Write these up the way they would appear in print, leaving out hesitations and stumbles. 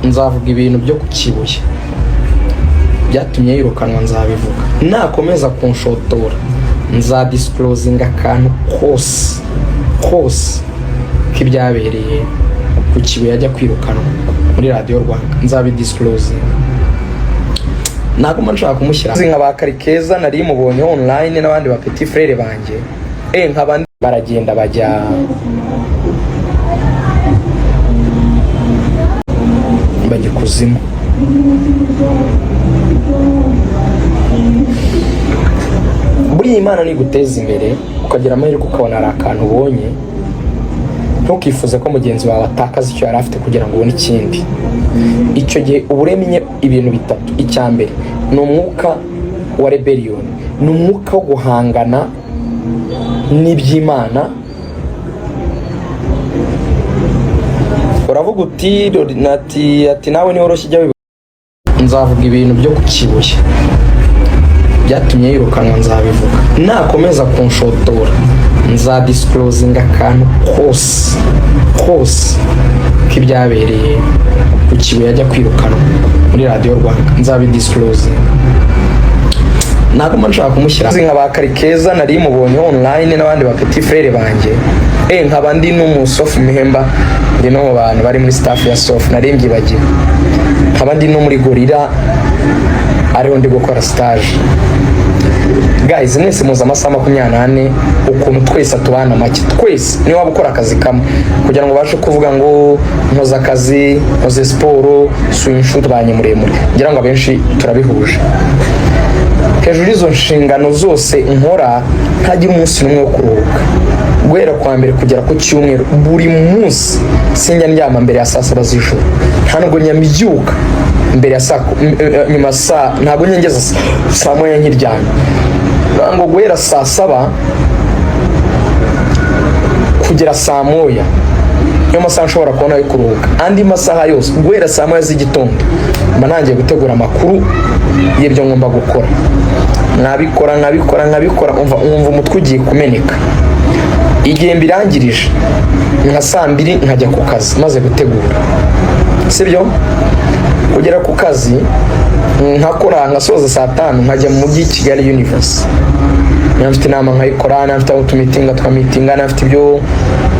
Nzavuga ibintu byo ku Kibuye byatumye yirukanwa, nzabivuga. Nakomeza kunshotora, nzadisclosinga akantu kose kose k'ibyabereye ku Kibuye ajya kwirukanwa muri Radiyo Rwanda, nzabidisclosinga. Naguma nshaka kumushyira nka ba Karikeza nari mubonye online n'abandi ba petit frère banjye, nkaba baragenda bajya ikuzimu. Buriya Imana niguteza imbere, ukagira amahirwe ukabona hari akantu ubonye, ntukifuze ko mugenzi wawe atakaza icyo yari afite kugira ngo ubone ikindi. Icyo gihe uba uremye ibintu bitatu. Icya mbere ni umwuka wa rebellion, ni umwuka wo guhangana n'iby'Imana. Uravuga uti ati nawe niworoshye ijya. Nzavuga ibintu byo ku Kibuye byatumye yirukanwa, nzabivuga. Nakomeza kunshotora, nzadisclosinga akantu kose kose k'ibyabereye ku Kibuye ajya kwirukanwa muri Radiyo Rwanda, nzabidisclosinga. Naguma nshaka kumushyira nka ba Karikeza nari mubonye online n'abandi ba petit frère banjye, nkaba ndi n'umusofu mihemba, ndi no mu bantu bari muri staff ya sofu, nari mbyibagiwe, nkaba ndi no muri Gorilla ariho ndi gukora stage. Guys, mwese muzi amasaha 24 ukuntu twese tubana make. Twese niba waba ukora akazi kamwe, kugira ngo ubashe kuvuga ngo nkoze akazi, nkoze siporo, suye inshuti, ubanye muremure, ngira ngo abenshi turabihuje. Hejuru y'izo nshingano zose nkora, ntagira umunsi n'umwe wo kuruhuka. Guhera kuwa mbere kugera ku cyumweru, buri munsi sinjya ndyama mbere ya saa 7 z'ijoro, nta nubwo njya mbyuka mbere ya saa nyuma saa, ntabwo njya ngeza saa 1 nkiryamye. Ngo guhera saa 7 kugera saa 1 niyo masaha nshobora kubona yo kuruhuka. Andi masaha yose, guhera saa 1 z'igitondo, mba ntangiye gutegura amakuru y'ibyo ngomba gukora, nkabikora, nkabikora, nkabikora, umva umva umutwe ugiye kumeneka. Igihe mbirangirije nka saa 2, nkajya ku kazi maze gutegura, sibyo? Kugera ku kazi nkakora, nkasoza saa 5, nkajya mu mujyi Kigali Universe. Niba mfite inama nkayikora, niba mfite aho tumitinga tukamitinga, niba mfite ibyo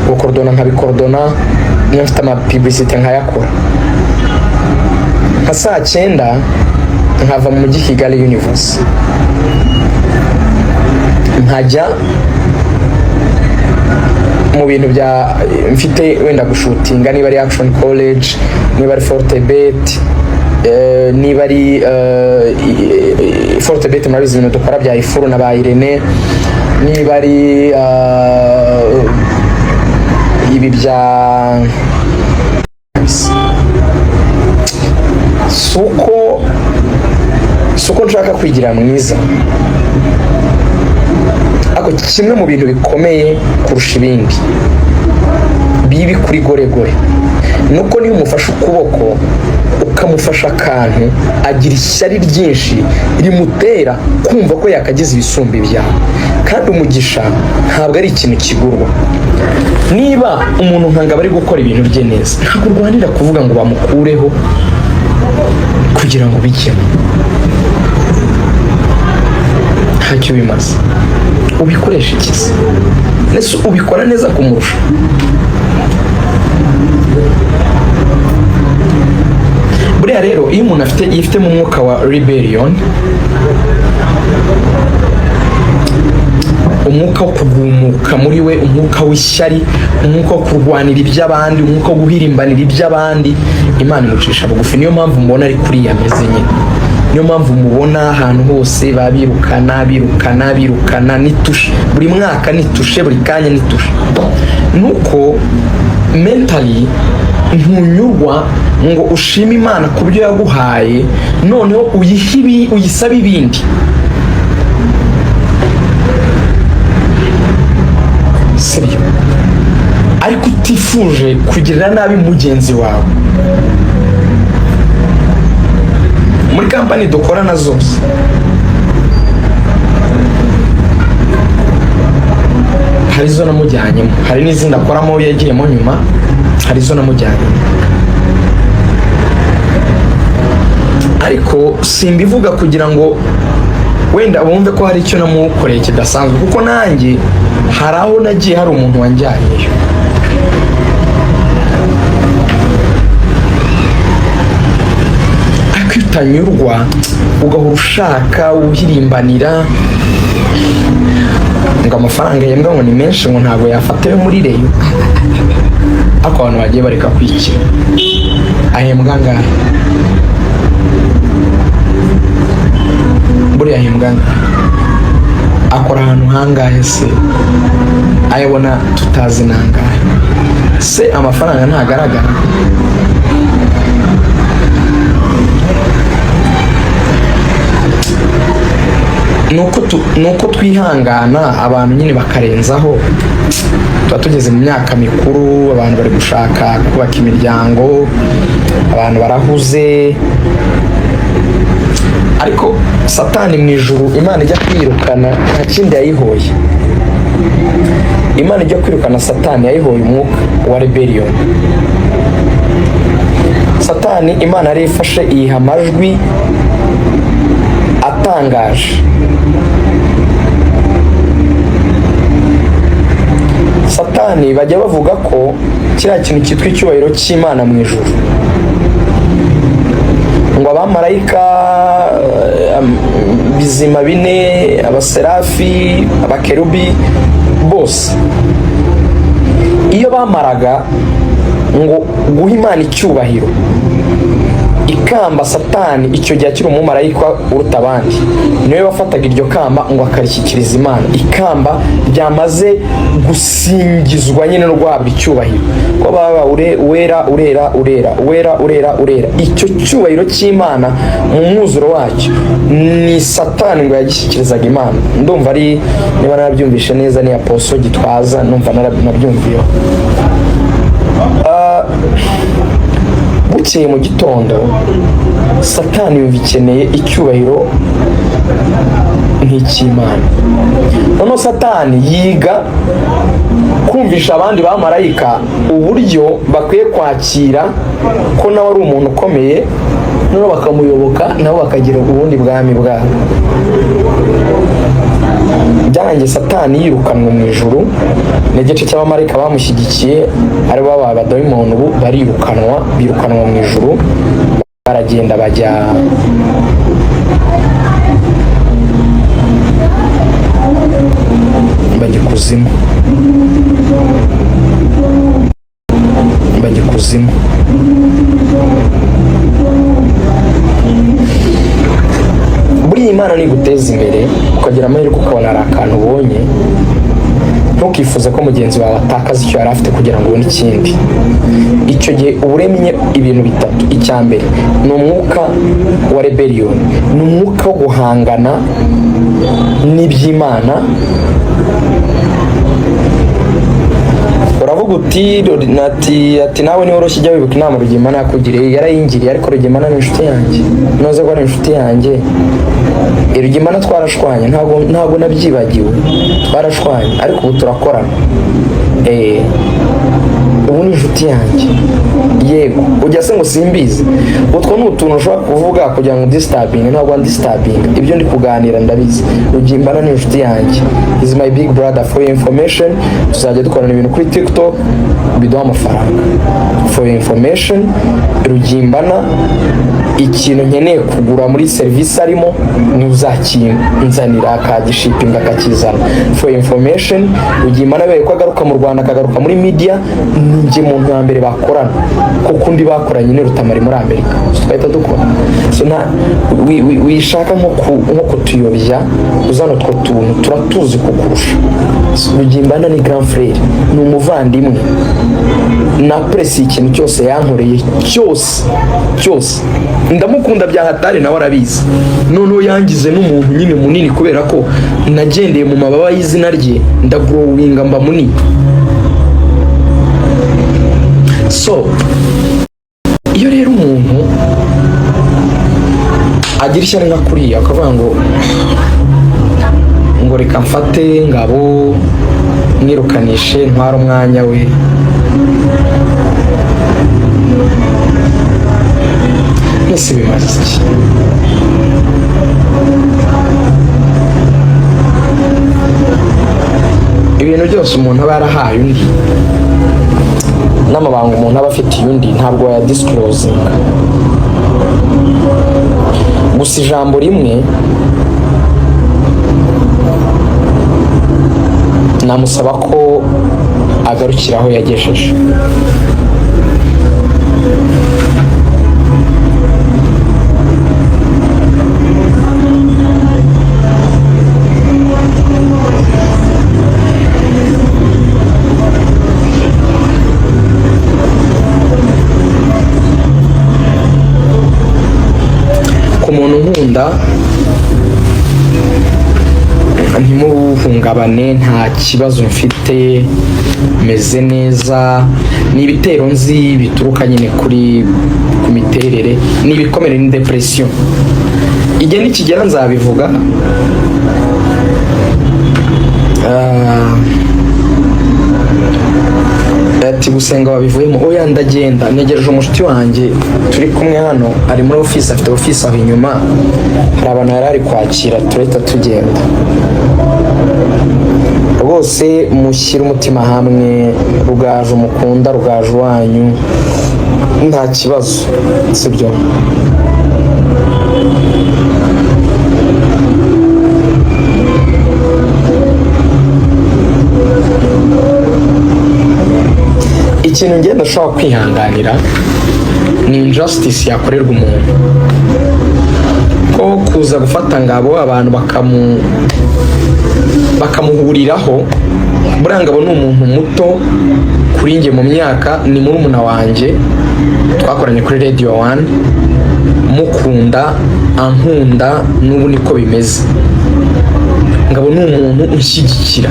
gukorodona nkabikorodona, niba mfite amapublicité nkayakora. Nka saa 9 nkava mu mujyi Kigali Universe, nkajya mu bintu bya mfite, wenda gushutinga, niba ari Action College, niba ari Fortebet, niba ari Fortebet, murabizi ibintu dukora bya Ifuru na ba Irene, niba ari ibi bya suko nshaka kwigira mwiza. Ariko kimwe mu bintu bikomeye kurusha ibindi bibi kuri goregore nuko niyo umufashe ukuboko, ukamufasha akantu, agira ishyari ryinshi rimutera kumva ko yakagize ibisumba ibyawe. Kandi umugisha ntabwo ari ikintu kigurwa. Niba umuntu nka Ngabo ari gukora ibintu bye neza, ntabwo urwanira kuvuga ngo bamukureho kugira ngo bijyemo. Ntacyo bimaze. Ubikoresha ikizi ndetse ubikora neza kumurusha. Buriya rero iyo umuntu afite yifitemo umwuka wa rebellion, umwuka wo kugumuka muri we, umwuka w'ishyari, umwuka wo kurwanira iby'abandi, umwuka wo guhirimbanira iby'abandi, Imana imucisha bugufi. Niyo mpamvu mubona ari kuriya ameze nyine, niyo mpamvu mubona ahantu hose babirukana, birukana, birukana, nitushe buri mwaka, nitushe buri kanya, nitushe. Nuko mentally ntunyurwa ngo ushime Imana ku byo yaguhaye, noneho uyihe ibi, uyisabe ibindi, sibyo? Ariko utifuje kugirira nabi mugenzi wawe. Muri kampani dukorana zose, hari izo namujyanyemo, hari n'izindi akoramo yagiyemo nyuma, hari izo namujyanyemo. Ariko simbivuga kugira ngo wenda bumve ko hari icyo namukoreye kidasanzwe, kuko nanjye hari aho nagiye hari umuntu wanjyanyeyo. Ariko iyo utanyurwa, ugahora ushaka uhirimbanira ngo amafaranga yembwa ngo ni menshi, ngo ntabwo yafata ayo muri Rayon. Ariko abantu bagiye bareka kwikira. Ahembwa angahe buriya? Ahembwa angahe? Akora ahantu hangahe se? Ayabona tutazi nangahe se? Amafaranga ntagaragara. Nuko twihangana, abantu nyine bakarenzaho. Tuba tugeze mu myaka mikuru, abantu bari gushaka kubaka imiryango, abantu barahuze. Ariko Satani mu ijuru, Imana ijya kwirukana, nta kindi yayihoye. Imana ijya kwirukana Satani, yayihoye umwuka wa rebellion. Satani Imana yari ifashe, iyiha amajwi atangaje. Satani bajya bavuga ko kiriya kintu cyitwa icyubahiro cy'Imana mu ijuru, ngo abamarayika, bizima bine, abaserafi, abakerubi bose, iyo bamaraga ngo guha Imana icyubahiro, ikamba, Satani icyo gihe akiri umumarayika uruta abandi, niwe wafataga iryo kamba ngo akarishyikiriza Imana. Ikamba ryamaze gusingizwa nyine no guhabwa icyubahiro, ko baba ure, uwera, urera, urera, uwera, urera, urera, icyo cyubahiro cy'Imana mu mwuzuro wacyo, ni Satani ngo yagishyikirizaga Imana. Ndumva ari, niba narabyumvishe neza, ni Apostle Gitwaza, numva nabyumviyeho. Bukeye mu gitondo, Satani yumva ikeneye icyubahiro nk'icy'Imana. Noneho Satani yiga kumvisha abandi bamarayika uburyo bakwiye kwakira ko nawe ari umuntu ukomeye, noneho bakamuyoboka, nabo bakagira ubundi bwami bwabo. Byarangiye Satani yirukanwe mu ijuru n'igice cy'abamarayika bamushyigikiye, ari bo babaye abadayimoni. Ubu barirukanwa, birukanwa mu ijuru, baragenda bajya ikuzimu, bajya ikuzimu. Buriya Imana niguteza imbere, ukagira amahirwe ukabona hari akantu ubonye, ntukifuze ko mugenzi wawe atakaza icyo yari afite kugira ngo ubone ikindi. Icyo gihe uba uremye ibintu bitatu. Icya mbere ni umwuka wa rebellion, ni umwuka wo guhangana n'iby'Imana. Uravuga uti ati nawe niworoshye, ujya wibuka inama Rugemana yakugiriye. Yarayingiriye, ariko Rugemana ni inshuti yanjye. Noze ko ari inshuti yanjye. Rugemana twarashwanye, ntabwo nabyibagiwe, twarashwanye, ariko ubu turakorana. Ubu ni inshuti yanjye. Yego, ujya se ngo simbizi? Utwo ni utuntu ushobora kuvuga kugira ngo udisturbinge. Ntabwo ndisturbinga, ibyo ndi kuganira ndabizi. Rugimbana ni inshuti yanjye, is my big brother. For your information, tuzajya dukorana ibintu kuri TikTok biduha amafaranga. For your information, Rugimbana, ikintu nkeneye kugura muri serivisi arimo ntuzakinzanira, akagishipinga akakizana. For your information, Rugimbana abereye ko agaruka mu Rwanda, akagaruka muri media, ni njye muntu wa mbere bakorana, kuko undi bakoranye ni Rutamari muri Amerika. So twahita dukora. So nta wishaka nko kutuyobya uzana utwo tuntu, turatuzi kukurusha. So, Rugimbana ni grand frère, ni umuvandimwe. Na presi ikintu cyose yankoreye cyose cyose, ndamukunda bya hatari, nawe arabizi. Noneho yangize n'umuntu nyine munini, kubera ko nagendeye mu mababa y'izina rye, ndagrowinga mba munini. So iyo rero umuntu agira ishyari nka kuriya, akavuga ngo reka mfate Ngabo mwirukanishe ntware umwanya we, mwese bimaze iki? Ibintu byose umuntu aba yarahaye undi n'amabanga umuntu aba afitiye undi, ntabwo wayadisclosinga. Gusa ijambo rimwe namusaba ko agarukira aho yagejeje. Ku muntu nkunda, ntimuhungabane, nta kibazo mfite, meze neza. Ni ibitero nzi bituruka nyine ku miterere, ni ibikomere, ni depression. Igihe nikigera nzabivuga. Ah, ati gusenga wabivuyemo? Oya, ndagenda, ntegereje umushuti wanjye turi kumwe hano, ari muri office, afite office aho inyuma, hari abantu yari ari kwakira, turahita tugenda. Rwose mushyire umutima hamwe. Rugaju mukunda, Rugaju wanyu, nta kibazo, sibyo? Ikintu ngenda ashobora kwihanganira ni injustice yakorerwa umuntu, ko kuza gufata Ngabo, abantu bakamuhuriraho. Buriya Ngabo ni umuntu muto kuri njye mu myaka, ni murumuna wanjye, twakoranye kuri Radio One, mukunda, ankunda, n'ubu niko bimeze. Ngabo ni umuntu unshyigikira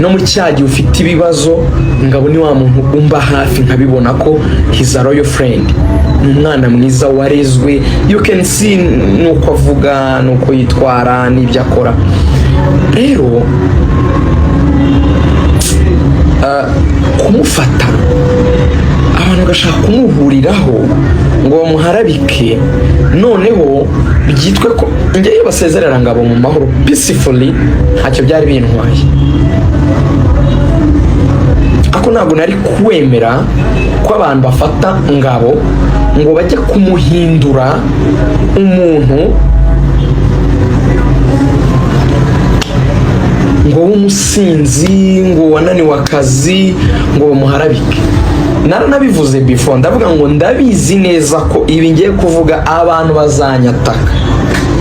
no muri cya gihe ufite ibibazo. Ngabo ni wa muntu umba hafi, nkabibona ko he's a loyal friend, ni umwana mwiza warezwe. You can see nuko avuga, nuko yitwara n'ibyo akora. Rero kumufata abantu bagashaka kumuhuriraho ngo bamuharabike, noneho byitwe ko njye iyo basezerera Ngabo mu mahoro, peacefully, ntacyo byari bintwaye. Ariko ntabwo nari kwemera ko abantu bafata Ngabo ngo bajye kumuhindura umuntu ngo w'umusinzi, ngo wananiwe akazi, ngo bamuharabike. Naranabivuze before, ndavuga ngo ndabizi neza ko ibi ngiye kuvuga abantu bazanyataka.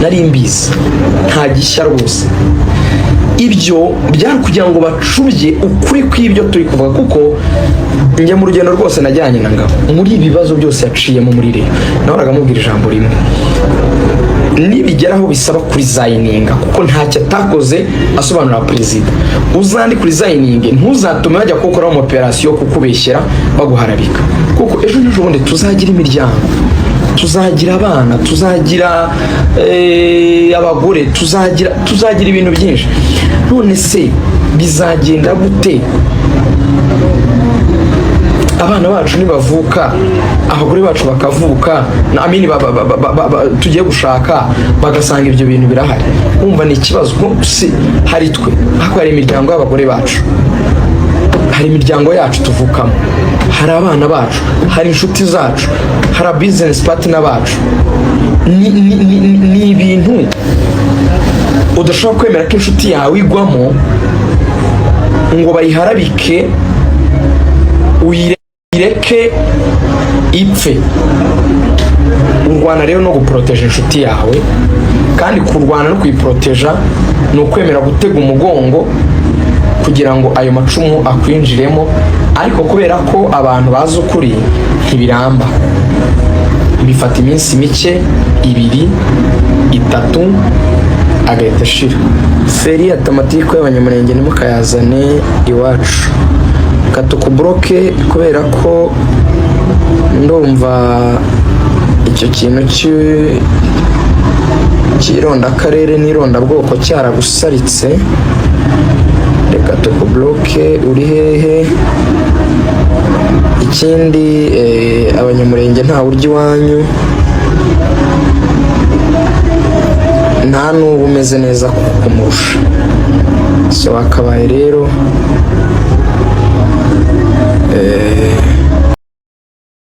Nari mbizi, nta gishya rwose. Ibyo byari kugira ngo bacubye ukuri kw'ibyo turi kuvuga, kuko njye mu rugendo rwose najyanye na Ngabo muri ibi bibazo byose yaciyemo muri Rayon, nahoraga amubwira ijambo rimwe: nibigeraho bisaba kuresigninga, kuko ntacyo atakoze asobanurira perezida, uzandi kuresigninge, ntuzatume bajya kugukoraho operasiyo yo kukubeshyera baguharabika, kuko ejo n'ejo bundi tuzagira imiryango, tuzagira abana, tuzagira abagore, tuzagira ibintu byinshi. None se bizagenda gute abana bacu nibavuka, abagore bacu bakavuka, amini tugiye gushaka, bagasanga ibyo bintu birahari? Wumva ni ikibazo. Ko si hari twe, ariko hari imiryango y'abagore bacu, hari imiryango yacu tuvukamo, hari abana bacu, hari inshuti zacu, hari business partner bacu. Ni ibintu udashobora kwemera ko inshuti yawe igwamo ngo bayiharabike, uyireke ipfe. Urwana rero no guporoteja inshuti yawe, kandi kurwana no kuyiporoteja ni ukwemera gutega umugongo kugira ngo ayo macumu akwinjiremo. Ariko kubera ko abantu bazi ukuri, ntibiramba, bifata iminsi mike, 2, 3, agahita ashira. Feri atamatiku y'Abanyamurenge ntimukayazane iwacu. Katukublocke kubera ko ndumva icyo kintu cy'irondakarere n'irondabwoko cyaragusaritse. Reka tukublocke. Uri hehe? Ikindi, Abanyamurenge nta buryo iwanyu, nta n'ubu umeze neza kumurusha. So akabaye rero